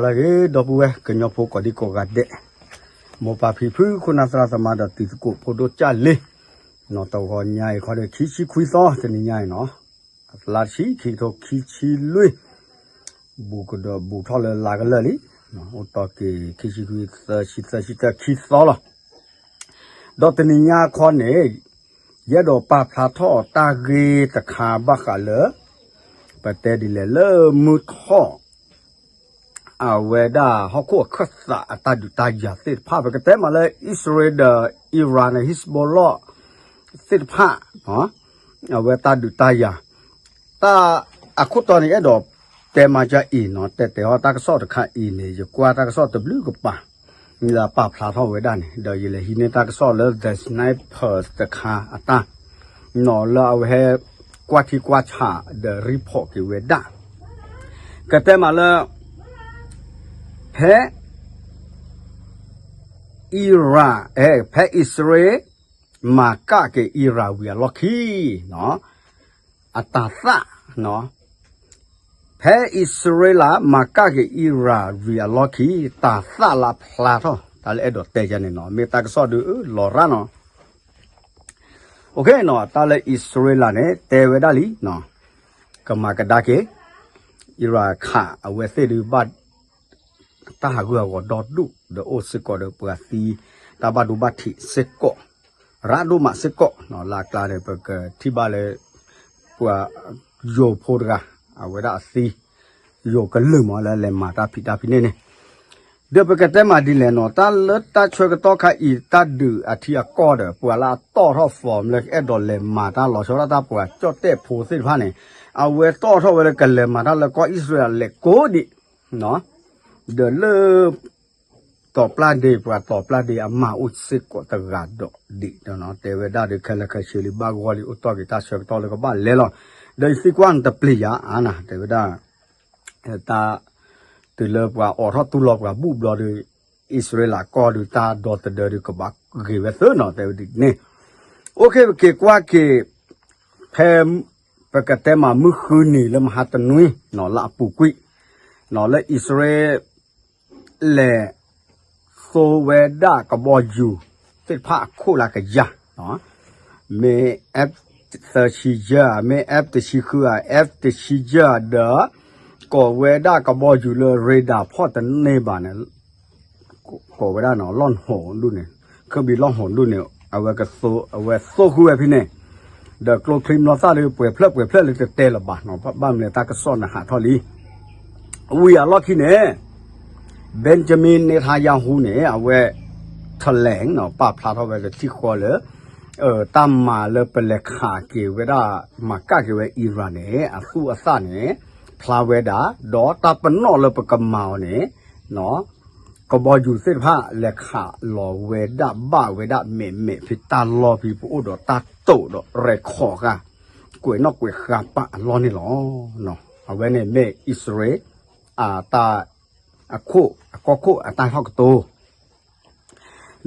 လၢဂ့ၤ ဒီပုၢ်ဝဲၢ်ကညီဖိကိးဒံကိးဂၤဒဲး, မိၢ်ပၢ်ဖံဖု ခိၣ်နၢ်သရၣ်သမါဒီးတံၤသကိးဖိဒိၣ်ကၢ်လ့, နီၢ်တဂီၤညါအံၤခီဒီး ခံဆံခွံသီ တနံၤညါအံၤနီၤ, လါတဆံ ခံကထိခံဆံလွံၢ်, ဘူးကဒီးဘူးထီၣ်လၢလါကလၢာ်လံ, အိၣ်တီၢ်က့ၤ ခံဆံခွံ သၢဆံ သၢဆံတၢ ခံသီလီၤ. ဒီးတနံၤညါခီန့ၣ် ယအဲၣ်ဒိးပာ်ဖျါထီၣ်တၢ်ဂ့ၢ်တခါဘၣ်ဃးလၢ ပတဲဒ်လဲၣ်လၢမုၢ်ထီၣ် အဝဲဒၣ်ဟီၣ်ခိၣ်အခၢၣ်သးအတၢ်ဒုးတၢ်ယၤသ့ၣ်တဖၣ် ပကတဲမးလၢ အံၣ်စရ့လးဒီး Iran န့ၣ် Hezbollah သ့ၣ်တဖၣ် အဝဲတၢ်ဒုးတၢ်ယၤ တၢ်အခိၣ်တီန့ၣ် အဲၣ်ဒိးတဲမးကအံၤနီၤ, တဲတဲဟီၣ်တၢ်ကစီၣ်တခါအံၤန့ၣ် ယကွၢ်တၢ်ကစီၣ်တဘျုးကပၤ လၢပာ်ဖျါထီၣ်ဝဲဒၣ်န့ၣ် ဒီးယလဲၤဟံးန့ၢ်တၢ်ကစီၣ်လၢ The Sniper တခါအတၢ် နီၤလၢအဝဲဟဲကွၢ်ထံကွၢ်ဆးဒီး report က့ၤဝဲဒၣ် ကတဲမးလၢ ဖဲ Iran အဲ ဖဲအံၣ်စရ့လး မၤကၣ်က့ၤ Iran ဝံၤအလီၢ်ခံ အတၤသၣ် ဖဲအံၣ်စရ့လး မၤကၣ်က့ၤ Iran ဝံၤအလီၢ်ခံ တၤသၣ်လၢဖျါထီၣ် တၢ်လၢအဲၣ်ဒိးတဲယၤန့ၣ်နီၤ မ့ၢ်တၢ်ကစီၣ်ဒုး လီၤရၣ်နီၤ OK နီၤ တၢ်လၢအံၣ်စရ့လးန့ၣ် တဲဝဲဒၣ်လံ ကမၤကဒါက့ၤ Iran ခး အဝဲသ့ၣ်ဒုးဘၣ် တၢ်ဟးဂူာ်ဟးဂီၤဒီဒူၣ် ဒီးအိၣ်စ့ၢ်ကီးဒီးပှၤသံ တၢ်ဘၣ်ဒိဘၣ်ထံးစ့ၢ်ကီး ရၣ်ဒိၣ်မးစ့ၢ်ကီး လၢအကျါန့ၣ် ပကထံၣ်ဘၣ်လၢ ပှၤယိၤဖိတဂၤ အဝဲဒၣ်အသံ ယိၤကလုာ်မးလၢလဲၤမၤတၢ်ဖံးတၢ်ဖံးန့ၣ်န့ၣ် ဒီးပကတဲမးဒ်လဲၣ်နီၤ တၢ်လၢတၢ်ဆၢကတီၢ်ခါအံၤ တၢ်ဒုးအထံအကီၢ်ဒီး ပှၤလၢအတီၣ်ထီၣ် form လၢကအဲၣ်ဒိးလဲၤမၤတၢ်လီၤဆီဒၣ်တၢ်ပှၤကၠီၣ်တဲၣ်ဖိသ့ၣ်တဖၣ်န့ၣ် အဝဲတီၣ်ထီၣ်ဝဲလၢကလဲၤမၤတၢ်လၢကီၢ်အံၣ်စရ့လးလဲၤကိးဒံး ဒီးလၢ တီၤပျၢ်ဒ့ ပှၤတီၤပျၢ်ဒ့အမၤအိၣ်စ့ၢ်ကီးတဂၤဒီးဒံး တဲဝဲဒၣ်ဒီးခဲလၢာ်ခဲဆ့လံ ဘၣ်ဂီၢ်လံ အိၣ်တီၢ်က့ၤတၢ်ဆၢကတီၢ်လၢကဘၣ်လဲၤလီၤ ဒီးယသံကွၢ်နတပျံၤယၤအါနၤ တဲဝဲဒၣ် တၢ် တုၤလၢပှၤအိးထီၣ်တူၢ်လိာ်ပှၤဘူၣ်ဘျီဒီး အံၣ်စရ့လးကီၢ်ဒီးတၢ်ဒီသဒၢဒီး ကဘၣ်ဂ့ၤဝဲသ့နီၤ တဲဝဲဒ်န့ၣ် OK ပက့ၤကွၢ်က့ၤ ဖဲ ပကတဲမးမုၢ်ဃုနံၤလၢမဟါတနွံ လၢအပူၤကွံာ် လၢအံၣ်စရ့လး လဲၤသိဝဲဒၣ်ကဘီယူၤသ့ၣ်တဖၣ်အခိၣ်လၢကယၤ မ့ၢ် F သၢဆံယဲၢ် မ့ၢ် F တဆံဃု F တဆံယဲၢ်ဒီး ကိးဝဲဒၣ်ကဘီယူၤလၢ radar ဖီၣ်တန့ၢ်ဘၣ်န့ၣ် ကိးဝဲဒၣ်နီၤ လီၢ်ဟိးဒူၣ်န့ၣ် ခီဘံးလီၢ်ဟိးဒူၣ်န့ၣ် အဝဲကသိ အဝဲသိဃုဝဲဖဲန့ၣ် ဒီးကျိချံမျိာ်သၣ်ဒီး ပှဲၤဖျၢၣ်ပှဲၤဖျၢၣ်လၢတတဲလၢၤဘၣ်နီၤ ဘၣ်မနုၤတၢ်ကစီၣ်နဟးထီၣ်လံ ဝံၤအလီၢ်ခံန့ၣ် Benjamin Netanyahu န့ၣ် အဝဲ ထလဲၣ်နီၤ ပာ်ဖျါထီၣ်ဝဲလၢထံၣ်ဃီလၢ တၢ်မၤလၢပလဲၤခးက့ၤဝဲဒၣ် မၤကၣ်က့ၤဝဲ Iran န့ၣ် အသူၣ်အသၣ်န့ၣ် ဖျါဝဲဒၣ် ဒီးတၢ်ပနီၣ်လၢပကမၤအီၤန့ၣ် ကဘီယူၤသ့ၣ်တဖၣ် လဲၤခးလီၤဝဲဒၣ်ဘၣ်ဝဲဒၣ်မဲာ်မဲာ်ဖဲတၢ်လီၢ်ဖဲပအိၣ်ဒီးတၢ်တိာ်ဒီးရဲၣ်ခီၣ်ဃာ် ကွဲးနီၣ်ကွဲးဃာ်ပာ်အလီၢ်န့ၣ်လီၤ. အဝဲန့ၣ်မ့ၢ်အံၣ်စရ့လး အတၢ် အခိၣ် အကီၢ်ခိၣ်အတၢ်ထီၣ်ကတိၤ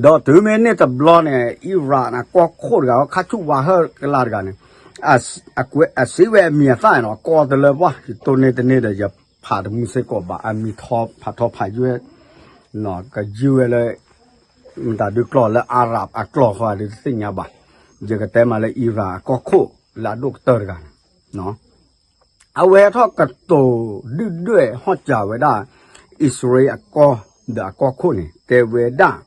ဒီးတုၤမ့ၢ်န့ၣ်တဘျီန့ၣ် Iran အကီၢ်ခိၣ်တဂၤ ခါဆူၣ်ဝါဟၢၣ်ကလာ်တဂၤန့ၣ် အစံးဝဲအမံၤအသၣ်နီၤ ကီတလၢပှၢ် ယတိၢ်န့ၢ်တန့ၢ်ဒီး ယဖးတမုာ်စ့ၢ်ကီးဘၣ် အမံၤထီဖးထီဖးယွဲၢ် ကယုၢ်ဝဲလၢ မတၤဒုကျိာ်လၢ Arab အကျိာ်ဃီဒီးတသ့ၣ်ညါဘၣ် ယကတဲမးလၢ Iran အကီၢ်ခိၣ်လၢအဒိၣ်ကတၢၢ်တဂၤန့ၣ် အဝဲထီၣ်ကတိၤဒုၣ်ဒွဲၣ်ဟီၣ်စၢၤဝဲဒၣ် အံၣ်စရ့လးအကီၢ်ဒီးအကီၢ်ခိၣ်န့ၣ် တဲဝဲဒၣ်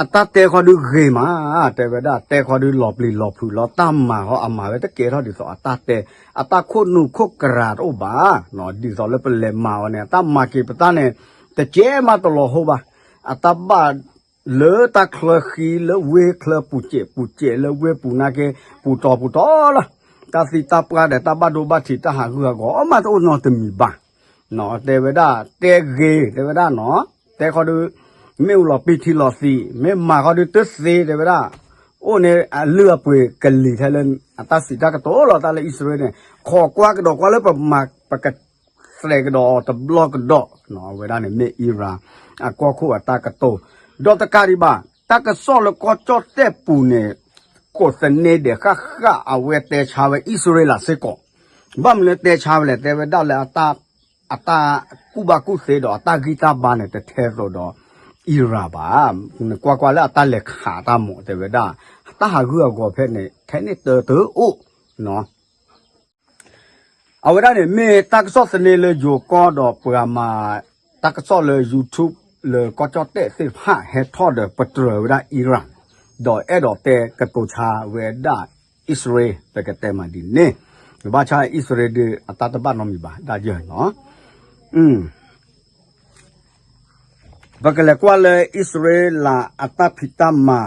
အတၢ်တဲခီဒုဂ့ၤမး တဲဝဲဒၣ် တဲခီဒုလီၤပျံၤလီၤဖုးလီၤ တၢ်မၤဟီအမၤဝဲတကဲထီၣ်ဒ်သိးအတၢ်တဲ အတၢ်ခိၣ်နူာ်ခိၣ်ကရၤတအိၣ်ဘၣ် ဒ်သိးလၢပလဲၤမၤအီၤန့ၣ် အတၢ်မၤက့ၤပတၢ်န့ၣ် တကဲမးတလီၤဟိဘၣ် အတၢ်ဘၣ် လၢတၢ်ချၢဃံလၢဝ့ၢ်ချၢပူၤစဲးပူၤစဲးလၢဝ့ၢ်ပူၤနာ်က့ ပူၤတီၤပူၤတီၤလီၤ တၢ်သံတၢ်ပှၢ်ဒီးတၢ်ဘၣ်ဒိဘၣ်ထံးတၢ်ဟးဂူာ်ဟးဂီၤမးတအိၣ်နီတမံၤဘၣ် တဲဝဲဒၣ် တဲဂ့ၤ တဲဝဲဒၣ်နီၤ တဲခီဒု မ့ၣ်အူလီၤပံထံလီၤသံး မ့ၢ်မၤခီဒုတသ့ တဲဝဲဒၣ် အိၣ်န့ၣ်အလုၢ်အပှ့ၤကလံၤထဲလၢအတၢ်စံးတၢ်ကတိၤလီၤ တၢ်လၢအံၣ်စရ့လးန့ၣ် ခိးကွၢ်ကဒီးကွၢ်လၢပမၤပက သဲးကဒီးတဘျီကဒီး အဝဲဒၣ်န့ၣ်မ့ၢ် Iran အကီၢ်ခိၣ်အတၢ်ကတိၤ ဒီးတကးဒံးဘၣ် တၢ်ကစီၣ်လၢကီၢ်ကၠီၣ်တဲၣ်ပူၤန့ၣ် ကိးသန့ၤဒဲးဃၣ်ဃၣ် အဝဲတဲဆါဝဲအံၣ်စရ့လးစ့ၢ်ကီး ဘၣ်မနုၤတဲဆါဝဲလဲၣ် တဲဝဲဒၣ်လၢ အတၢ် အတၢ်ကူၣ်ဘၣ်ကူၣ်သ့ဒီးအတၢ်ဂံၢ်တၢ်ဘါန့ၣ် တထဲသိးဒီး Iran ဘၣ်. နကွၢ်ကွၢ်လၢအတၢ်လဲၤခးတၢ်မး တဲဝဲဒၣ် တၢ်ဟးဂူာ်ဟးဂီၤဖဲန့ၣ် ထဲန့ၣ်တၢတအိၣ် အဝဲဒၣ်န့ၣ် မ့ၢ်တၢ်ကစီၣ်သန့လၢယိၤကီၢ်ဒီးပှၤမၤတၢ်ကစီၣ်လၢ YouTube လၢကီၢ်ကၠီၣ်တဲၣ်သ့ၣ်တဖၣ် ဟဲထီၣ်ဒီးပတြၢၤဝဲဒၣ် Iran ဒီးအဲၣ်ဒိးတဲကတိၤဆါဝဲဒၣ် အံၣ်စရ့လး ပကတဲမးဒ်န့ၣ်, ဘၣ်ဆၣ်အံၣ်စရ့လးဒီး အတၢ်တဘၣ်နီတမံၤဘၣ် ဒၣ်ယဲၢ်နီၤ. ပကလဲၤကွၢ်လၢအံၣ်စရ့လးအတၢ်ဖံးတၢ်မၤ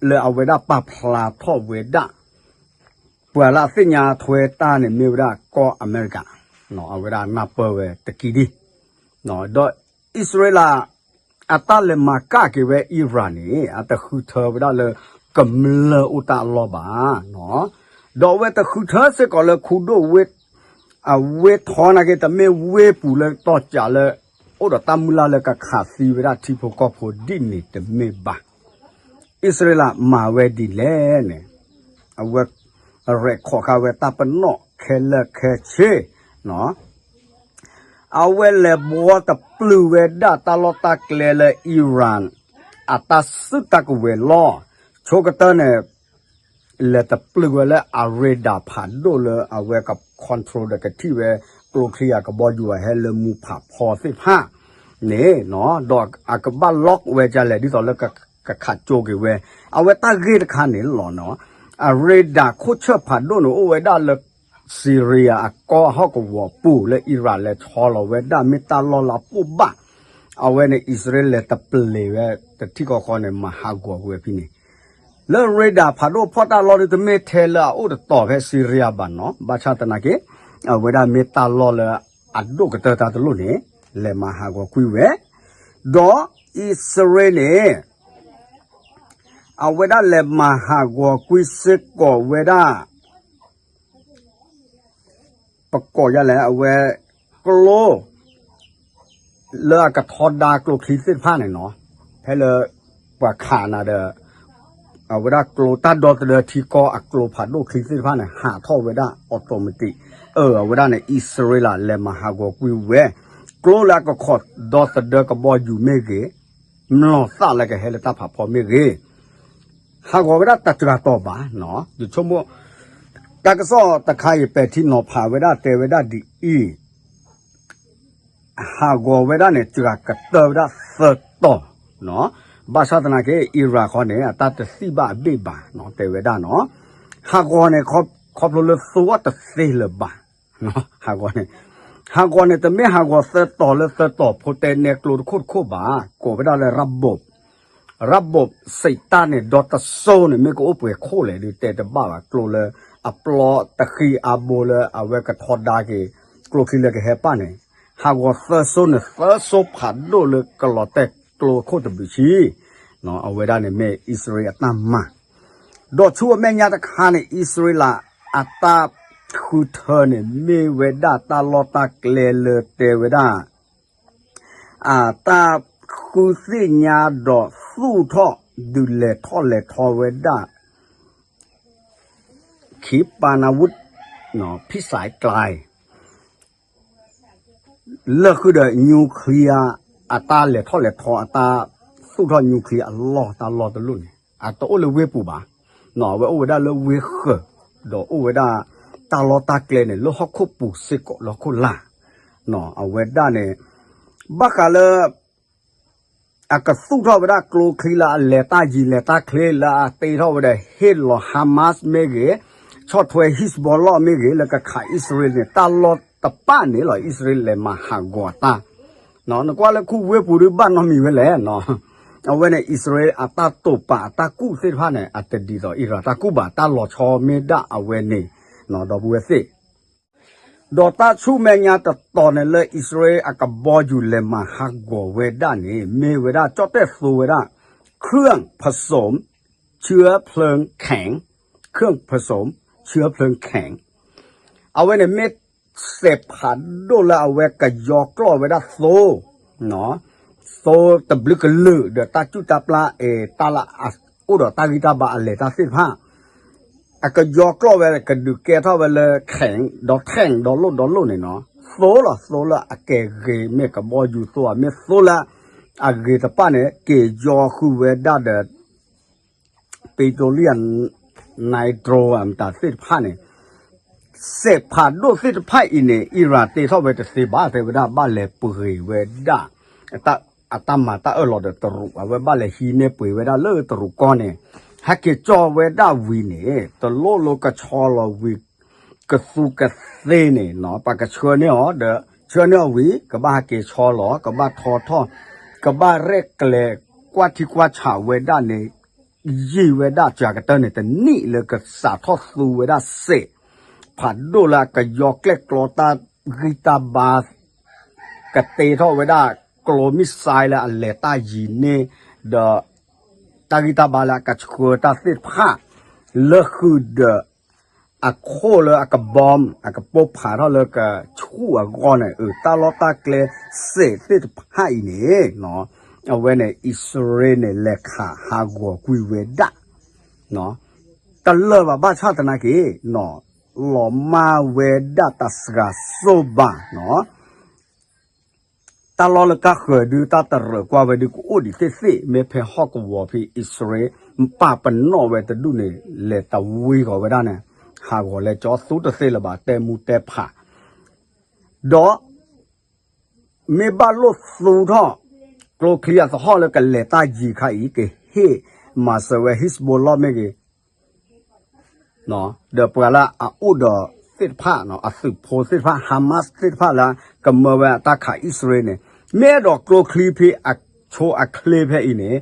လၢအဝဲဒၣ်ပာ်ဖျါထီၣ်ဝဲဒၣ် ပှၤလၢအသ့ၣ်ညါထွဲတၢ်န့ၣ် မ့ၢ်ဝဲဒၣ်ကီၢ်အမဲရကၤ, အဝဲဒၣ်နၢ်ပၢၢ်ဝဲတကံဒံၣ်, ဒီးအံၣ်စရ့လး အတၢ်လဲၤမၤကၣ်က့ၤဝဲ Iran န့ၣ် အတဃုထၢဝဲဒၣ်လၢ ကမျၢၢ်အိၣ်တၢ်အလီၢ်ဘၣ်, ဒီးအဝဲတဃုထၢစ့ၢ်ကီးလၢခူဒိၣ်ဝ့ၢ် အဝ့ၢ်ထီနာ်က့ တမ့ၢ်ဝ့ၢ်ပူၤလၢတီၢ်ကးလၢ အိၣ်ဒီးတၢ်မုၢ်လၢ်လၢကခးသံဝဲဒၣ်ထံဖိကီၢ်ဖိဒ်န့ၣ်တမ့ၢ်ဘၣ်. အံၣ်စရ့လးမၤဝဲဒ်လဲၣ်န့ၣ် အဝဲ ရဲၣ်ခီးဃာ်ဝဲတၢ်ပနီၣ်ခဲလၢာ်ခဲဆ့ အဝဲလဲၤဘှီတပျုာ်ဝဲဒၣ်တၢ်လီၢ်တၢ်ကျဲလၢ Iran အတၢ်စုတၢ်ကဝဲၤလီၢ်, ဆိကတၢၢ်န့ၣ် လဲၤတပျုာ်ဝဲလၢအ radar ဖးဒိၣ်လၢအဝဲက control ဒီးကထံၣ်ဝဲ ကျိချံအကဘီယူၤအဟဲလၢမူဖးဖီသ့ၣ်တဖၣ်န့ၣ်, ဒီးအကဘၣ် lock ဝဲဒ်လဲၣ် ဒ်သိးလၢကခးကၠိက့ၤဝဲ, အဝဲတၢ်ဂ့ၢ်တခါန့ၣ်လီၤနီၤ, အ radar ခိၣ်ဆၢၣ်ဖးဒိၣ်န့ၣ် အိၣ်ဝဲဒၣ်လၢ Syria အကီၢ်အဟီၣ်ကဝီၤပူၤလၢ Iran လဲၤဆီလီၤဝဲဒၣ် မ့ၢ်တၢ်လီၢ်လၢအပိၢ်ဘၣ်, အဝဲန့ၣ် အံၣ်စရ့လးလဲၤတပျုာ်ဝဲ တထံၣ်ဃီဃီန့ၣ် မၤဟးဂီၤကွံာ်ဝဲဖဲန့ၣ်, လၢ radar ဖးဒိၣ်ဖီၣ်တၢ်လီၢ်ဒ်တမ့ၢ်ထဲလၢအအိၣ်တတီၤဖဲ Syria ဘၣ်နီၤ, ဘၣ်ဆၣ်သနာ်က့ အဝဲဒၣ်မ့ၢ်တၢ်လီၢ်လၢအဒိၣ်ကတၢၢ်တၢ်တလိၣ်န့ၣ် လဲၤမၤဟးဂီၤကွံာ်ဝဲ, ဒီးအံၣ်စရ့လးန့ၣ် အဝဲဒၣ်လဲၤမၤဟးဂီၤကွံာ်စ့ၢ်ကီးဝဲဒၣ် ပကိးယၤလဲၣ် အဝဲ ကျိ လၢအကထီဒါကျိချံသ့ၣ်တဖၣ်န့ၣ်နီၤ, ဖဲလၢ ပှၤခးနၤဒီး အဝဲဒၣ်ကျိတၢ်ဒီသဒၢထံကီၢ်အကျိဖးဒိၣ်ချံသ့ၣ်တဖၣ်န့ၣ် ဟးထီၣ်ဝဲဒၣ် automatic, အဝဲဒၣ်န့ၣ် အံၣ်စရ့လးလဲၤမၤဟးဂီၤကွံာ်ဝဲ, ကျိလၢအကခိးဒီသဒၢကဘီယူၤမ့ၢ်ဂ့ၤ, မျိာ်သၣ်လၢကဟဲလၢတၢ်ဖးဖီမ့ၢ်ဂ့ၤ ဟးဂီၤဝဲဒၣ်တစှၤတီၤဘၣ်, ယဆိကမိၣ် တၢ်ကစီၣ်တခါအံၤ ပဲာ်ထံနီၤဖးဝဲဒၣ်တဲဝဲဒၣ်ဒ်အံၤ, ဟးဂီၤဝဲဒၣ်န့ၣ် စှၤကတၢၢ်ဝဲဒၣ်သၢတီၤ, ဘၣ်ဆၣ်သနာ်က့ Iran ဃီန့ၣ် အတၢ်တသံၣ်ဘၣ်အဘ့ၣ်ဘၣ် တဲဝဲဒၣ်နီၤ, ဟးဂီၤန့ၣ် ခီဖျိလၢသူအီၤတသ့လၢၤဘၣ်, ဟးဂီၤန့ၣ် ဟးဂီၤန့ၣ် တမ့ၢ်ဟးဂီၤသၢတီၤလၢသၢတီၤဖိတဲနဲကျိတခိၣ်တခိၣ်ဘၣ်, ကိးဝဲဒၣ်လၢ rubber, rubber စံးတၢ်န့ၣ် ဒီတစိၤန့ၣ် မ့ၢ်ကအိၣ်ပှဲၤခိၣ်လဲၣ် ဒုးတဲတဘၣ်ဘၣ်, ကျိလၢအပျီတဃံအါဘိလၢအဝဲကထီဒါက့ၤ ကျိချံလၢကဟဲပၣ်န့ၣ်, ဟးဂီၤသၢစိၤန့ၣ် သၢစိၤဖးဒိၣ်လၢကလီၤတဲာ်ကျိခိၣ်တဘျုးဆံ, အဝဲဒၣ်န့ၣ်မ့ၢ်အံၣ်စရ့လးအတၢ်မၤ ဒီးဆူအမဲာ်ညါတခါန့ၣ် အံၣ်စရ့လးအတၢ်ဃုထၢန့ၣ် မ့ၢ်ဝဲဒၣ်တၢ်လီၢ်တၢ်ကျဲလၢတဲဝဲဒၣ် အတၢ်ဃုသ့ၣ်ညါဒီးသူၣ်ထီၣ်ဒုးလဲၤထီၣ်လဲၤထီဝဲဒၣ် ขีปนาวุธ พิสัยไกล လၢဃုာ်ဒီး nuclear အတၢ်လဲၤထီၣ်လဲၤထီ အတၢ်သူၣ်ထီၣ် nuclear အလီၢ်တၢ်လီၢ်တလိၣ်န့ၣ် အတအိၣ်လၢဝ့ၢ်ပူၤဘၣ်, အဝဲအိၣ်ဝဲဒၣ်လၢဝ့ၢ်ဃၢၤ, ဒီးအိၣ်ဝဲဒၣ်တၢ်လီၢ်တၢ်ကျဲန့ၣ် လၢဟီၣ်ခိၣ်ပူၤစ့ၢ်ကီးလၢဟီၣ်ခိၣ်လာ်, အဝဲဒၣ်န့ၣ် ဘၣ်ဃးလၢ အကသူၣ်ထီၣ်ဝဲဒၣ်ကျိချံလၢအလဲၤတၢ်ယံၤလဲၤတၢ်ချ့လၢအတ့ထီၣ်ဝဲဒီး ဟ့ၣ်လီၤ Hamas မ့ၢ်ဂ့ၤ, ဆီၣ်ထွဲ Hezbollah မ့ၢ်ဂ့ၤ လၢကခးအံၣ်စရ့လးန့ၣ် တၢ်လီၢ်တဖၣ်န့ၣ်လီၤ အံၣ်စရ့လးလဲၤမၤဟးဂီၤအတၢ်, နကွၢ်လၢခူဝ့ၢ်ပူၤဒုးဘၣ်နီတမံၤဝဲလဲၣ်, အဝဲန့ၣ် အံၣ်စရ့လးအတၢ်တိာ်ပာ်အတၢ်ကူၣ်သ့ၣ်တဖၣ်န့ၣ် အတဒ်သိး Iran တၢ်ကူၣ်ဘၣ် တၢ်လီၤဆီမ့ၢ်ဒၣ်အဝဲန့ၣ်, ဒီပုၢ်ဝဲၢ်သ့ၣ် ဒီးတၢ်ဆူမဲာ်ညါတတီၤန့ၣ်လၢ အံၣ်စရ့လးအကဘီယူၤလဲၤမၤဟးဂီၤဝဲဒၣ်န့ၣ် မ့ၢ်ဝဲဒၣ်ကၠီၣ်တဲၣ်သိဝဲဒၣ် เครื่องผสมเชื้อเพลิงแข็ง เครื่องผสมเชื้อเพลิงแข็ง အဝဲန့ၣ်မ့ၢ်စဲးဖးဒိၣ်လၢအဝဲကယီကျီၢ်ဝဲဒၣ်သိ သိတဘျုးကလုာ်ဒီးတၢ်ကူၣ်တၢ်ပျၢ် တၢ်လၢအအိၣ်ဒီးတၢ်ဂံၢ်တၢ်ဘါအလဲၤတၢ်သ့ၣ်တဖၣ် အကယီကျီၢ်ဝဲ ကဒုးကဲထီၣ်ဝဲလၢ แข็ง ဒီး แข็ง ဒီလိၣ်ဒီလိၣ်န့ၣ်နီၤ. သိလီၤ သိလၢအကဲဂ့ၤ မ့ၢ်ကဘီယူၤသိ မ့ၢ်သိလၢအဂ့ၤတဖၣ်န့ၣ် က့ၤယီၤဃုာ်ဝဲဒၣ်ဒီး petroleum, nitro မတၤသ့ၣ်တဖၣ်န့ၣ် စဲးဖးဒိၣ်သ့ၣ်တဖၣ်အံၤန့ၣ် Iran တ့ထီၣ်ဝဲတသ့ဘၣ် တဲဝဲဒၣ် ဘၣ်လဲၤပှ့ၤဝဲဒၣ် အတၢ်မၤတၢ်အၢၣ်လီၤဒီးတရူး အဝဲဘၣ်လဲၤဟံးန့ၢ်ပှ့ၤဝဲဒၣ်လၢတရူးကီၢ်န့ၣ် ဟဲက့ၤကၠီဝဲဒၣ်ဝံၤန့ၣ် တလိၣ်လိကဆီလီၤဝံၤ ကသူကသ့န့ၣ်နီၤ ပှၤကဆှၢန့ၢ်အီၤဒီး ဆှၢန့ၢ်အီၤဝံၤ ကဘၣ်ဟဲက့ၤဆီလီၤ ကဘၣ်ထီထီၣ် ကဘၣ်ရဲၣ်ကျဲၤ ကွၢ်ထံကွၢ်ဆးဝဲဒၣ်န့ၣ် ယံာ်ဝဲဒၣ်စှၤကတၢၢ်န့ၣ် တနံၣ်လၢကစးထီၣ်သူဝဲဒၣ်စဲး ဖးဒိၣ်လၢအကယီကျဲၣ်ကျီတၢ်ဂံၢ်တၢ်ဘါ ကတ့ထီၣ်ဝဲဒၣ် ကျိ missile လၢအလဲၤတၢ်ယံၤန့ၣ် ဒီး တၢ်ဂံၢ်တၢ်ဘါလၢအကဆှၢတၢ်သ့ၣ်တဖၣ် လၢဃုာ်ဒီး အခိၣ်လၢအကဘီ အကပိၢ်ဖးထီၣ်လၢကဆူၣ်အဂီၢ်န့ၣ် အတၢ်လီၢ်တၢ်ကျဲစဲးသ့ၣ်တဖၣ်အံၤန့ၣ် အဝဲန့ၣ် အံၣ်စရ့လးန့ၣ် လဲၤခးဟးဂီၤကွံာ်ဝဲဒၣ် တလၢာ်ဘၣ် ဘၣ်ဆၣ်သနာ်က့ လီၤမၢ်ဝဲဒၣ်တၢ်စှၤစိဘၣ်နီၤ တၢ်လီၢ်လၢကါဃၢၤဒု တၢ်တရၢၣ်ကွၢ်ဝဲဒု ကအိၣ်ဒံးသ့ၣ်သ့ၣ် မ့ၢ်ဖဲဟီၣ်ကဝီၤဖဲအံၣ်စရ့လး ပာ်ပနီၣ်ဝဲတဒူၣ်န့ၣ် လဲၤတဝံဃီၤဝဲဒၣ်န့ၣ် ဟးဂီၤလဲၤကၠီသူတသ့လၢၤဘၣ် တဲမူတဲဖး ဒီး မ့ၢ်ဘၣ်လိၣ်သူထီၣ် ကျိချံအသဟီၣ်လၢကလဲၤတၢ်ယံၤခါအံၤ ကဟ့ၣ်မၤစၢၤဝဲ Hezbollah မ့ၢ်ဂ့ၤ ဒီးပှၤလၢအအိၣ်ဒီးသ့ၣ်တဖၣ် အသုးဖိသ့ၣ်တဖၣ် Hamas သ့ၣ်တဖၣ်လၢကမၢဝဲအတၢ်ခးအံၣ်စရ့လးန့ၣ် မ့ၢ်အဲၣ်ဒိးကျိချံဖဲအဆိအချ့ဖဲအံၤန့ၣ်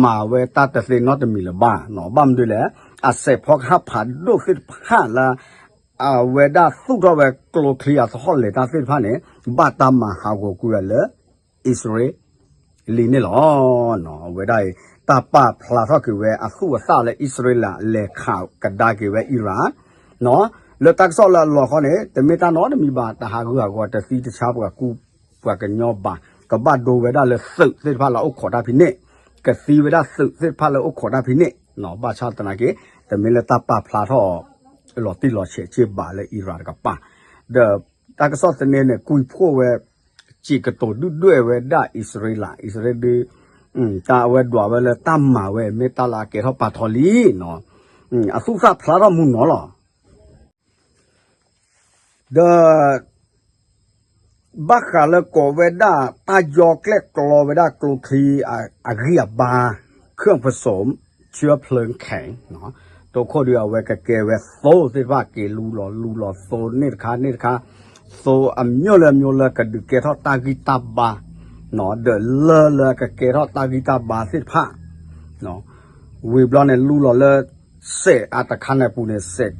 မၤဝဲတၢ်တသ့နီတမံၤလၢၤဘၣ်. ဘၣ်မနုၤလဲၣ် အစဲးဖီကဟၣ်ဖးဒိၣ်သ့ၣ်တဖၣ်လၢ အဝဲဒၣ်သူၣ်ထီၣ်ဝဲကျိချံအသဟီၣ်လဲၤတၢ်သ့ၣ်တဖၣ်န့ၣ် ဘၣ်တၢ်မၤဟးဂီၤကွံာ်အီၤလၢ အံၣ်စရ့လးန့ၣ်လီၤ. အဝဲဒၣ်အံၤ တၢ်ပာ်ဖျါထီၣ်က့ၤဝဲအသူၣ်အသးလၢ အံၣ်စရ့လးလဲၤခးကဒါက့ၤဝဲ Iran လၢတၢ်ကစီၣ်လၢအလီၤခီန့ၣ် တမ့ၢ်တၢ်နီတမံၤဘၣ် တၢ်ဟးဂူာ်ဟးဂီၤတသံတဆါပှၤကူပှၤကညီဘၣ် ကဘၣ်ဒိဝဲဒၣ်လၢသုးသ့ၣ်တဖၣ်လၢအအိၣ်ခိးတၢ်ဖဲန့ၣ် ကသံဝဲဒၣ်သုးသ့ၣ်တဖၣ်လၢအအိၣ်ခိးတၢ်ဖဲန့ၣ် ဘၣ်ဆၣ်သနာ်က့ တမ့ၢ်လၢတၢ်ပာ်ဖျါထီၣ်အီၤ လီၤတံၢ်လီၤဆဲးစ့ၢ်ဘၣ်လၢ Iran တကပၤ ဒီးတၢ်ကစီၣ်သန့န့ၣ် ကွံာ်ဖှိၣ်ဝဲ စံးကတိၤဒုၣ်ဒွဲၣ်ဝဲဒၣ်အံၣ်စရ့လး အံၣ်စရ့လးဒု တၢ်အဝဲဒွးဝဲလၢတၢ်မၤဝဲ မ့ၢ်တၢ်လၢအကဲထီၣ်ပာ်ထီလံနီၤ အသူၣ်သၣ်ဖျါထီၣ်မူနီၤလီၤ. ဒီး ဘၣ်ဃးလၢကိးဝဲဒၣ် တၢ်ယီကျဲၣ်ကျီဝဲဒၣ်ကျိချံ အဂံၢ်အဘါ เครื่องผสมเชื้อเพลิงแข็ง တိခိၣ်ဒု အဝဲကကဲဝဲသိသ့ၣ်တဖၣ် က့ၤလူလီၤလူလီၤသိန့ၣ်တခါန့ၣ်တခါ သိအမျိုးလၢအမျိုးလၢကဒုးကဲထီၣ်တၢ်ဂံၢ်တၢ်ဘါ ဒီးလၢလၢကကဲထီၣ်တၢ်ဂံၢ်တၢ်ဘါသ့ၣ်တဖၣ် ဝံၤဘျီန့ၣ် လူလီၤလၢ စဲးအတခါန့ၣ်ပူၤန့ၣ် စဲး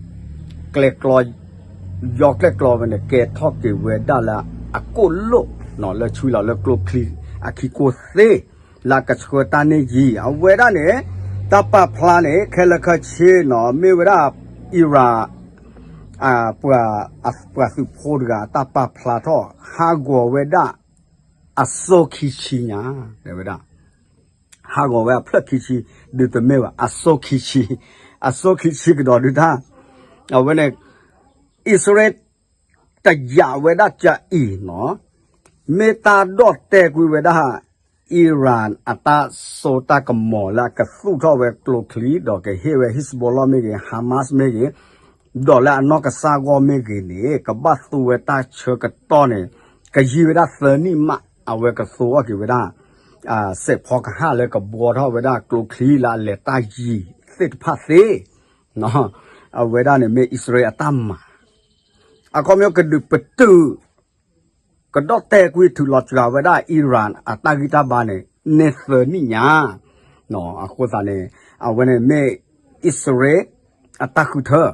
ကျဲၣ်ကျီ ယီကျဲၣ်ကျီဝဲန့ၣ် ကဲထီၣ်က့ၤဝဲဒၣ်လၢအကိၣ်လိၣ် လၢဆွံလီၤလၢကျိချံအခံကိၢ်သ့ လၢအကဆှၢတၢ်န့ၢ်ယံၤ အဝဲဒၣ်န့ၣ် တၢ်ပာ်ဖျါန့ၣ် ခဲလၢာ်ခဲဆ့နီၤ မ့ၢ်ဝဲဒၣ် Iran ပှၤ ပှၤသုးဖိတဂၤအတၢ်ပာ်ဖျါထီၣ် ဟးဂီၤဝဲဒၣ် အစိခံဆံညါ တဲဝဲဒၣ် ဟးဂီၤဝဲအဖျၢၣ်ခံဆံ ဒုးတမ့ၢ်ဘၣ် အစိခံဆံ အစိခံဆံကဒီးဒုတၢ် အဝဲန့ၣ် အံၣ်စရ့လး တယာ်ဝဲဒၣ်ကအံၤနီၤ မ့ၢ်တၢ်ဒီၣ်တဲာ်ကွံာ်ဝဲဒၣ် Iran အတၢ်စိတၢ်ကမီၤလၢအကသူၣ်ထီၣ်ဝဲကျိချံ ဒီးကဟ့ၣ်ဝဲ Hezbollah မ့ၢ်ဂ့ၤ Hamas မ့ၢ်ဂ့ၤ ဒီးလၢအနီၢ်ကစၢ်ဂီၢ်မ့ၢ်ဂ့ၤန့ၣ် ကဘၣ်သူဝဲတၢ်ဆၢကတီၢ်န့ၣ် ကယံာ်ဝဲဒၣ်သၢနံၣ်မး အဝဲကသူအီၤက့ၤဝဲဒၣ် စဲးဖီကဟၣ်လၢကဘှီထီၣ်ဝဲဒၣ်ကျိချံလၢအလဲၤတၢ်ယံၤသ့ၣ်တဖၣ်သ့ အဝဲဒၣ်န့ၣ်မ့ၢ်အံၣ်စရ့လးအတၢ်မၤ အခီပညီကဒုးပတုာ် ကဒီၣ်တဲာ်ကွံာ်ထုးလီၤစှၤဝဲဒၣ် Iran အတၢ်ဂံၢ်တၢ်ဘါန့ၣ် န့ၢ်သၢနံၣ်ညါ အဃိသတးန့ၣ် အဝဲန့ၣ်မ့ၢ်အံၣ်စရ့လးအတၢ်ဃုထၢ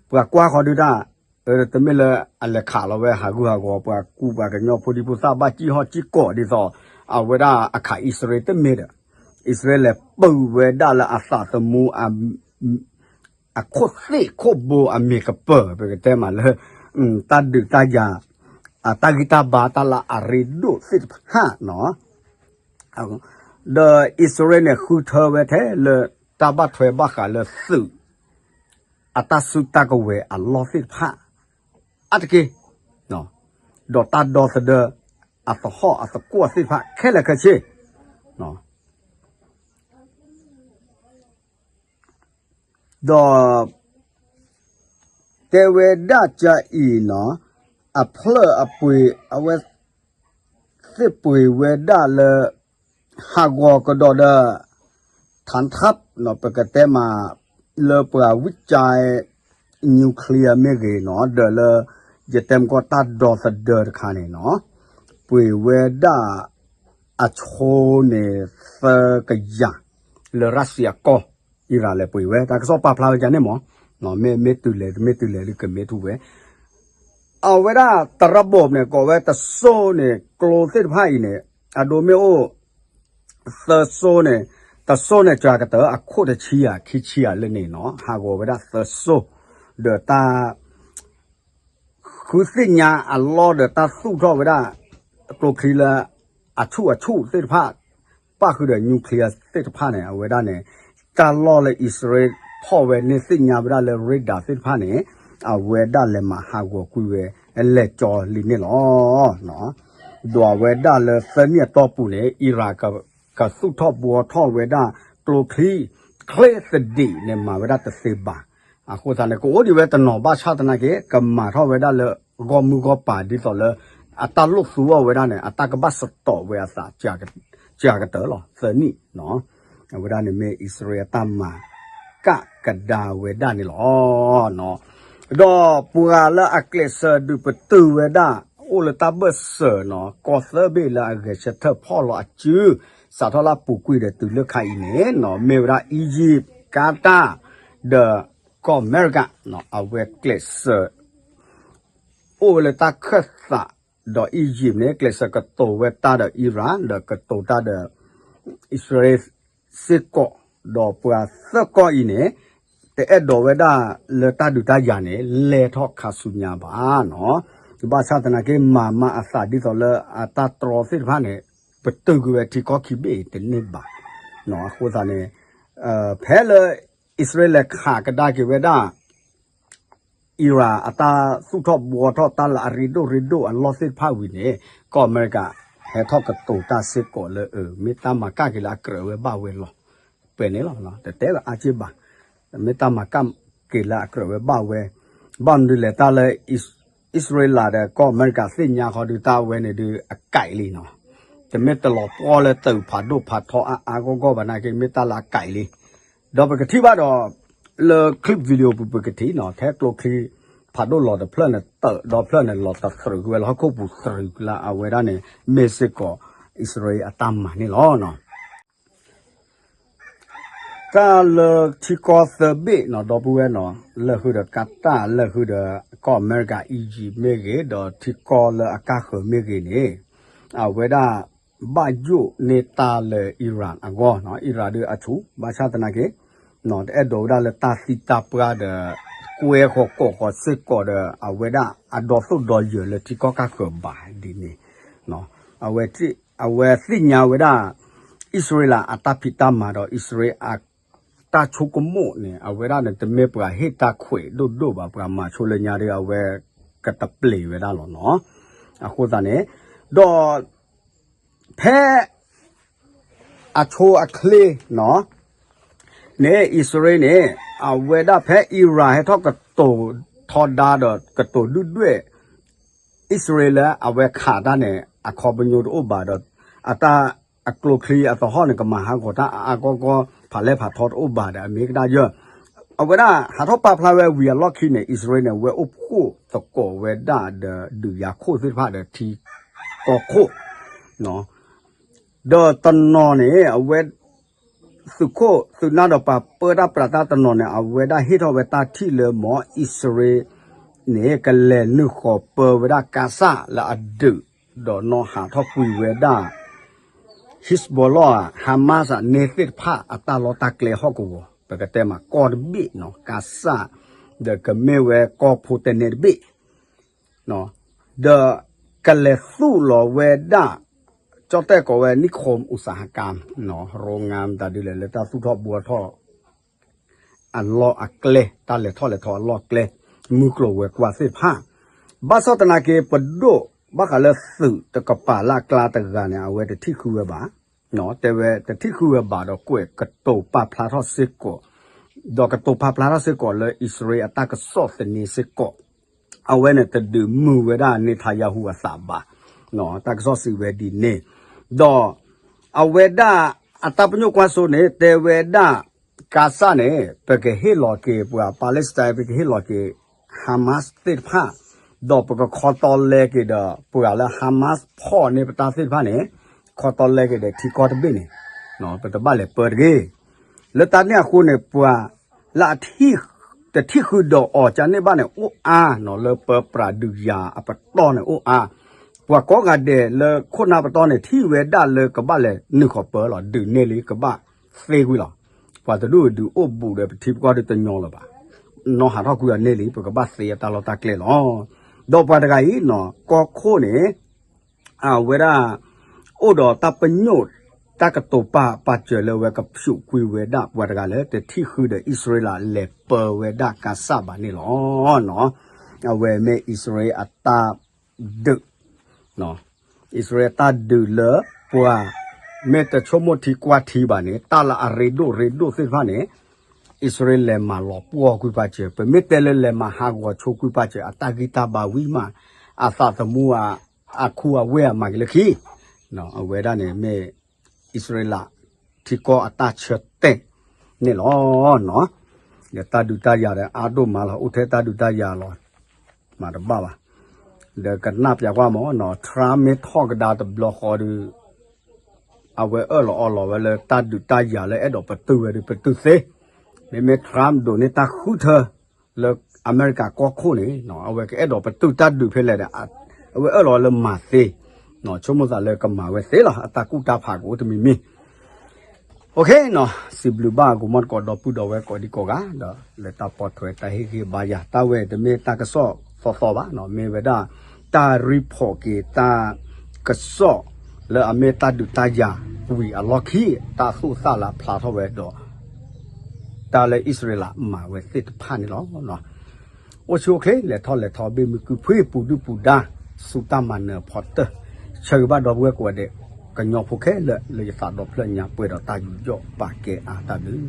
ပှၤကွၢ်ဃီဒုတၢ် တမ့ၢ်လၢအလဲၤခးလီၤဝဲဟးဂူာ်ဟးဂီၤ ပှၤကူပှၤကညီဖိဒံဖိသၣ်ဘၣ်စံၣ်ဟီၣ်စံၣ်ကီးဒ်သိး အဝဲဒၣ်အခးအံၣ်စရ့လးတမ့ၢ်ဒီး အံၣ်စရ့လးလဲၤပုာ်ဝဲဒၣ်လၢအသးသမူ အခိၣ်သ့ၣ်ခိၣ်ဘိအမံၤကပၢၤ ပကတဲမးလၢ တၢ်ဒုးတၢ်ယၤ အတၢ်ဂံၢ်တၢ်ဘါတၢ်လၢအရ့ဒိၣ်သ့ၣ်တဖၣ်နီၤ ဒီးအံၣ်စရ့လးန့ၣ် ဃုထၢဝဲထဲလၢ တၢ်ဘၣ်ထွဲဘၣ်ဃးလၢသုး အတၢ်စုတၢ်ကဝဲၤအလီၢ်သ့ၣ်တဖၣ် အါတက့ၢ် ဒီးတၢ်ဒီသဒၢအသဟီၣ်အသကွီၢ်သ့ၣ်တဖၣ်ခဲလၢာ်ခဲဆ့ ဒီးတဲဝဲဒၣ်ကအံၤနီၤ, အဖျၢၣ်အပှ့ၤ အဝဲသ့ၣ်ပှ့ၤဝဲဒၣ်လၢ ဟးဂီၤကဒီးဒီး ထၣ်ထပ် ပကတဲမး လၢပှၤဝံၣ်ကၠဲ nuclear မ့ၢ်ဂ့ၤနီၤ, ဒီးလၢ ယတဲမကီၢ်တၢ်ဒီသဒၢတခါန့ၣ်နီၤ, ပှ့ၤဝဲဒၣ် အဆိန့ၣ် သၢကယၤ လၢရၣ်စံအကီၢ် အံရၣ်လဲၤပှ့ၤဝဲ တၢ်ကစီၣ်ပာ်ဖျါဝဲဒ်န့ၣ်မး, မ့ၢ်မ့ၢ်တုၤလဲၣ် တမ့ၢ်တုၤလဲၣ်ဒ်ကမ့ၢ်ထူဝဲ, အဝဲဒၣ်တရဘိၣ်န့ၣ် ကိးဝဲတစိၢ်န့ၣ် ကျိသ့ၣ်တဖၣ်အံၤန့ၣ် အဒိမ့ၢ်အိၣ် သၢစိၢ်န့ၣ်, တစိၢ်န့ၣ် ကၠၤကတၢၢ်အခိၣ်တဆံယၤ ခံဆံယၤလၢန့ၣ်နီၤ, ဟးဂီၤဝဲဒၣ်သၢစိၢ်, ဒီးတၢ် ဃုသ့ၣ်ညါအလီၢ်ဒီးတၢ်သူၣ်ထီၣ်ဝဲဒၣ် ကျိချံလၢ အဆူၣ်အဆူၣ်သ့ၣ်တဖၣ်, ပၣ်ဃုာ်ဒီး nuclear သ့ၣ်တဖၣ်န့ၣ် အဝဲဒၣ်န့ၣ် တၢ်လီၢ်လၢအံၣ်စရ့လးထီၣ်ဝဲန့ၢ်သ့ၣ်ညါဝဲဒၣ်လၢ radar သ့ၣ်တဖၣ်န့ၣ် အဝဲဒၣ်လဲၤမၤဟးဂီၤကွံာ်ဝဲ လဲၤကၠီလံန့ၣ်လီၤ. ဒီးအဝဲဒၣ်လၢသၢနံၣ်အတီၢ်ပူၤန့ၣ် အံရၣ် ကသူၣ်ထီၣ်ဘှီထီၣ်ဝဲဒၣ် ကျိချံ ချ့သဒံးန့ၣ် မၤဝဲဒၣ်တသ့ဘၣ်. အဃိသတးန့ၣ် ကအိၣ်ဒံးဝဲတနီၤဘၣ်ဆၣ်သနာ်က့ ကမၤထီၣ်ဝဲဒၣ်လၢ ဂီၢ်မုၢ်ဂီၢ်ပၤဒ်သိးလၢ အတၢ်လိၣ်သူအီၤဝဲဒၣ်န့ၣ် အတၢ်ကဘၣ်စတီးဝဲအသး ကကတၢၢ်လီၤ သၢနံၣ်နီၤ. အဝဲဒၣ်န့ၣ်မ့ၢ်အံၣ်စရ့လးအတၢ်မၤ ကကဒါဝဲဒၣ်န့ၣ်လီၤ. ဒီးပှၤလၢအကျဲးစၢးဒုးပတုာ်ဝဲဒၣ် အိၣ်လၢတၢ်ဘၢၣ်စၢၤနီၤ ကီၢ်သၢဘ့ၣ်လၢအဂဲၤဆၢထၢၣ်ဖီၣ်လီၤအစု စးထီၣ်လၢအပူၤကွံာ်ဒီးတုၤလၢခါအံၤန့ၣ်နီၤ မ့ၢ်ဝဲဒၣ် Egypt, Qatar ဒီးကီၢ်အမဲရကၤ အဝဲကျဲးစၢး အိၣ်ဝဲလၢတၢ်ခၢၣ်သး ဒီး Egypt န့ၣ် ကျဲးစၢးကတိၤဝဲတၢ်ဒီး Iran ဒီးကတိၤတၢ်ဒီး အံၣ်စရ့လးစ့ၢ်ကီး, ဒီးပှၤသၢကီၢ်အံၤန့ၣ် တအဲၣ်ဒိးဝဲဒၣ်လၢတၢ်ဒုးတၢ်ယၤန့ၣ် လဲၤထီၣ်ခါဆူညါဘၣ်နီၤ. ဘၣ်ဆၣ်သနာ်က့ မၤမၤအသးဒ်သိးလၢအတၢ်တြီသ့ၣ်တဖၣ်န့ၣ် ပတုာ်ကွံာ်ဝဲထံကီၢ်ခံဘ့ၣ်တန့ၢ်ဘၣ်. အဃိသတးန့ၣ် ဖဲလၢ အံၣ်စရ့လးခးကဒါက့ၤဝဲဒၣ် Iran အတၢ်သူၣ်ထီၣ်ဘှီထီၣ်တၢ်လၢအရ့ဒိၣ်ရ့ဒိၣ်အလီၢ်သ့ၣ်တဖၣ်ဝံၤန့ၣ် ကီၢ်အမဲရကၤ ဟဲထီၣ်ကတိၤတၢ်စ့ၢ်ကီးလၢ မ့ၢ်တၢ်မၤကၣ်က့ၤလၢအကြၢးဝဲဘၣ်ဝဲလီၤ. ပှဲၤန့ၣ်လီၤ. တတဲဘၣ်အါက့ၢ်ဘၣ်. မ့ၢ်တၢ်မၤကၣ်က့ၤလၢအကြၢးဝဲဘၣ်ဝဲ, ဘၣ်မနုၤလဲၣ် တၢ်လၢ အံၣ်စရ့လးဒီးကီၢ်အမဲရကၤသ့ၣ်ညါဃီဒုး တၢ်ဝဲန့ၣ်ဒုးအကဲးလံနီၤ. တမ့ၢ်တလီၤပှီၢ်လၢသုးဖးဒိၣ်ဖးထီအါအါဂီၢ်ဂီၢ်ဘၣ်နာ်က့ မ့ၢ်တၢ်လၢအကဲးလံ. ဒီးပကထံၣ်ဘၣ်ဒီး လၢ clip video ပူၤပကထံၣ်နီၤ ထဲကျိချံဖးဒိၣ်လီၤတဖျၢၣ်န့ၣ် တၢးဒီဖျၢၣ်န့ၣ်လီၤတသရူးဝဲလၢဟီၣ်ခိၣ်ပူၤသရူးလၢအဝဲဒၣ်န့ၣ် မ့ၢ်စ့ၢ်ကီး အံၣ်စရ့လးအတၢ်မၤန့ၣ်လီၤ. တၢ်လၢထံကီၢ်သၢဘ့ၣ်နီၤ ဒီပုၢ်ဝဲၢ်နီၤ လၢဃုာ်ဒီး Qatar လၢဃုာ်ဒီးကီၢ်အမဲရကၤ Egypt မ့ၢ်ဂ့ၤ ဒီးထံကီၢ်လၢအကါဃၢၤမ့ၢ်ဂ့ၤန့ၣ် အဝဲဒၣ်ဘၣ်ယိၣ်န့ၢ်တၢ်လၢ Iran အဂီၢ်နီၤ. Iran ဒုးအဆူၣ် ဘၣ်ဆၣ်သနာ်က့ တအဲၣ်ဒိးဝဲဒၣ်လၢတၢ်သံတၢ်ပှၢ်ဒီး ကွဲဃီၤကိးဃီၤစ့ၢ်ကီးဒီး အဝဲဒၣ်အဒီသူၣ်ဒီယၢၤလၢထံကီၢ်ကါဃၢၤဘၣ်ဒ်န့ၣ် အဝဲသ့ၣ်ညါဝဲဒၣ် အံၣ်စရ့လးအတၢ်ဖံးတၢ်မၤဒီး အံၣ်စရ့လးအတၢ်ဆိကမိၣ်န့ၣ် အဝဲဒၣ်န့ၣ် တမ့ၢ်ပှၤဟ့ၣ်တၢ်ခွဲးဒိၣ်ဒိၣ်ဘၣ် ပှၤမၤဆိလၢညါဒီး အဝဲကတပျ့ၤဝဲဒၣ်လီၤနီၤ. အဃိသတးန့ၣ် ဒီး ဖဲ အဆိအချ့နီၤ န့ၣ် အံၣ်စရ့လးန့ၣ် အဝဲဒၣ်ဖဲ Iran ဟဲထီၣ်ကတိၤထီဒါဒီးကတိၤဒုၣ်ဒွဲၣ် အံၣ်စရ့လးလၢအဝဲခးတၢ်န့ၣ် အခီပညီတအိၣ်ဘၣ်ဒီး အတၢ်အကျိချံအသဟီၣ်န့ၣ် ကမၤဟးဂီၤတၢ်အါအါဂီၢ်ဂီၢ် ဖးလဲၢ်ဖးထီတအိၣ်ဘၣ်ဒီး အမ့ၢ်ကဒါယၢၢ် အဝဲဒၣ်ဟးထီၣ်ပာ်ဖျါဝဲဝံၤအလီၢ်ခံန့ၣ် အံၣ်စရ့လးန့ၣ် အဝဲအိၣ်ဖှိၣ်သကိးဝဲဒၣ်ဒီးဒုးယၤခိၣ်သ့ၣ်တဖၣ်ဒီးထံကီၢ်ခိၣ် ဒီးတနီၤန့ၣ် အဝဲ သုးခိၣ်သုးနၢ်ဒီးပှၤပၢတၢ်ပြးတၢ်တနီၤန့ၣ် အဝဲဒၣ်ဟ့ၣ်ထီၣ်ဝဲတၢ်ထံၣ်လၢမ့ၢ်အံၣ်စရ့လးန့ၣ် ကလဲၤနုာ်ဃီၤပၢဝဲဒၣ်ကါစၢ်လၢအဒုး ဒီးနီၢ်ဟးထီၣ်ကွံာ်ဝဲဒၣ် Hezbollah, Hamas န့ၣ်သ့ၣ်တဖၣ်အတၢ်လီၢ်တၢ်ကျဲဟီၣ်ကဝီၤ ပကတဲမးကီၢ်တဘ့ၣ်နီၤ ကါစၢ် ဒီးကမ့ၢ်ဝဲကီၢ်ဖိတန့ၢ်တဘ့ၣ် ဒီးကလဲၤသူၣ်လီၤဝဲဒၣ် ကၠီၣ်တဲၣ်ကိးဝဲ နိခိမ် อุตสาหกรรมနီၤ โรงงาน မတၤဒ်လဲၣ် လၢတၢ်သူၣ်ထီၣ်ဘှီထီၣ် အလီၢ်အကျဲ တၢ်လဲၤထီၣ်လဲၤထီအလီၢ်ကျဲ မုၢ်ကျိၤဝဲၤကွာ်သ့ၣ်တဖၣ် ဘၣ်ဆၣ်သနာ်က့ ပဒိၣ် ဘၣ်ဃးလၢသုးတကပၤလၢအကျါတဂၤန့ၣ် အဝဲတထံၣ်ဃုဝဲဘၣ်, တဲဝဲတထံၣ်ဃုဝဲဘၣ်ဒီးကွဲးကတိၤပာ်ဖျါထီၣ်စ့ၢ်ကီး, ဒီးကတိၤပာ်ဖျါထီၣ်စ့ၢ်ကီးလၢအံၣ်စရ့လးအတၢ်ကစီၣ်သန့စ့ၢ်ကီး, အဝဲန့ၣ်တဒုးမုာ်ဝဲဒၣ် Netanyahu အသးဘၣ်, တၢ်ကစီၣ်စံးဝဲဒ်န့ၣ်, ဒီး အဝဲဒၣ်အတၢ်ပညိၣ်ကွၢ်စိန့ၣ် တဲဝဲဒၣ် ကၤစၢ်န့ၣ် ပကဟ့ၣ်လီၤက့ၤပှၤ Palestine ပကဟ့ၣ်လီၤက့ၤ Hamas သ့ၣ်တဖၣ်, ဒီးပကခီတီလဲက့ၤဒီး ပှၤလၢ Hamas ဖီၣ်န့ၢ်ပတၢ်သ့ၣ်တဖၣ်န့ၣ် ခီတီလဲက့ၤဒီးထံကီၢ်တဘ့ၣ်န့ၣ်, ပတဘၣ်လဲၤပၢတဂ့ၤ. လၢတၢ်န့ၣ်အဃိန့ၣ် ပှၤလၢအ တထံၣ်ဃုာ်ဒီးအီၤကန့ၣ်ဘၣ်န့ၣ် အိၣ်အါနီၤ လၢပၢပြးဒုးယၤအပတီၢ်န့ၣ်အိၣ်အါ, ပှၤကိးဂၤဒဲးလၢခိၣ်နၢ်ပတီၢ်န့ၣ် ထံၣ်ဝဲဒၣ်လၢကဘၣ်လဲၤနုာ်ဃီၤပၢလီၤ ဒုးန့ၢ်လံ ကဘၣ်သ့ဝံၤလီၤ. ပှၤတဒူၣ်ဒုးအိၣ်ဘူးဒီးပထံပကီၢ်ဒုးတညီလၢၤဘၣ်, နီၢ်ဟးထီၣ်ကွံာ်အီၤန့ၢ်လံ ပကဘၣ်သ့အတၢ်လီၢ်တၢ်ကျဲလီၤ. ဒီးပှၤတဂၤအံၤနီၤ ကီၢ်ခိၣ်န့ၣ် အဝဲဒၣ် အိၣ်ဒီးတၢ်ပညိၣ် တၢ်ကတိၤပာ်ပာ်စၢၤလၢအဝဲကဖျိးကွံာ်ဝဲဒၣ်ပှၤတဂၤလၢ တထံၣ်ဃုာ်ဒီးအံၣ်စရ့လးလဲၤပၢဝဲဒၣ်ကၤစၢ်ဘၣ်န့ၣ်လီၤ. အဝဲမ့ၢ်အံၣ်စရ့လးအတၢ်ဒုး အံၣ်စရ့လးတၢ်ဒုးလၢပှၤ မ့ၢ်တဆိကမိၣ်ထံကွၢ်ထံဘၣ်န့ၣ် တၢ်လၢအရ့ဒိၣ်ရ့ဒိၣ်သ့ၣ်တဖၣ်န့ၣ် အံၣ်စရ့လးလဲၤမၤလီၤပှီၢ်ကွံာ်ပာ်စၢၤ, ပမ့ၢ်တဲလၢလဲၤမၤဟးဂီၤဆိကွံာ်ပာ်စၢၤ အတၢ်ဂံၢ်တၢ်ဘါဝံၤမး အသးသမူအ အခူအဝဲၢ်အမၤက့ၤလၢခံ, အဝဲဒၣ်န့ၣ်မ့ၢ် အံၣ်စရ့လး ထံကီၢ်အတၢ်ဆၢတဲာ်န့ၣ်လီၤ. ဒီးတၢ်ဒုးတၢ်ယၤဒီးအါဒိၣ်မးလီၤ, အိၣ်ထဲတၢ်ဒုးတၢ်ယၤလီၤ, မၤတဘၣ်ဘၣ်. ဒီးကနၣ်ပျးကွၢ်မးနီၤ Trump မ့ၢ်ထီၣ်ကဒါတဘျီဃီဒီး အဝဲအၢၣ်လီၤအီလီၤဝဲလၢတၢ်ဒုးတၢ်ယၤလၢအဲၣ်ဒိးပတုာ်ဝဲဒီးပတုာ်သ့, မ့မ့ၢ် Trump ဒိးန့ၢ်တၢ်ဃုထၢ လၢအမဲရကၤကီၢ်ခိၣ်န့ၣ် အဝဲကအဲၣ်ဒိးပတုာ်တၢ်ဒုးဖဲလဲၣ်ဒီး အဝဲအၢၣ်လီၤလၢမၤသ့, ဆိကမိၣ်သးလၢကမၤဝဲသ့လီၤ, အတၢ်ကူၣ်တၢ်ဖးကအိၣ်တမံၤမံၤ. စံးဘျုးဘၣ်ကမီၣ်တကိးဒီပုၢ်ဒီဝဲၢ်ကိးဒံကိးဂၤ ဒီးလၢတၢ်ပိာ်ထွဲတၢ်ဟ့ၣ်ဂံၢ်ဘါယၤ တၢ်ဝဲတမ့ၢ်တၢ်ကစီၣ်သီသီဘၣ်, မ့ၢ်ဝဲဒၣ် တၢ် report က့ၤတၢ်ကစီၣ် လၢအမ့ၢ်တၢ်ဒုးတၢ်ယၤဝံၤအလီၢ်ခံ တၢ်သူၣ်သၣ်လၢအဖျါထီၣ်ဝဲဒီး တၢ်လၢအံၣ်စရ့လးမၤဝဲသ့ၣ်တဖၣ်န့ၣ်လီၤ. အိၣ်ဆူၣ်အိၣ်ချ့ လဲၤထီၣ်လဲၤထီ ဘၣ်မုာ်ကုာ်ဖှံ ပူၤဒုၣ်ပူၤဒါ ဆူတၢ်မၤနၢၤအဖီတၢၢ်, ဆၢဂ့ၤဘၣ်ဒီပုၢ်ဝဲၢ်ကိးဂၤဒဲး ကညီဖိခဲလၢာ်လၢယသးဒီဖျၢၣ်ညါပှဲၤဒီးတၢ်ယူးယီၣ်ပာ်ကဲအါတၢ်ဘျုး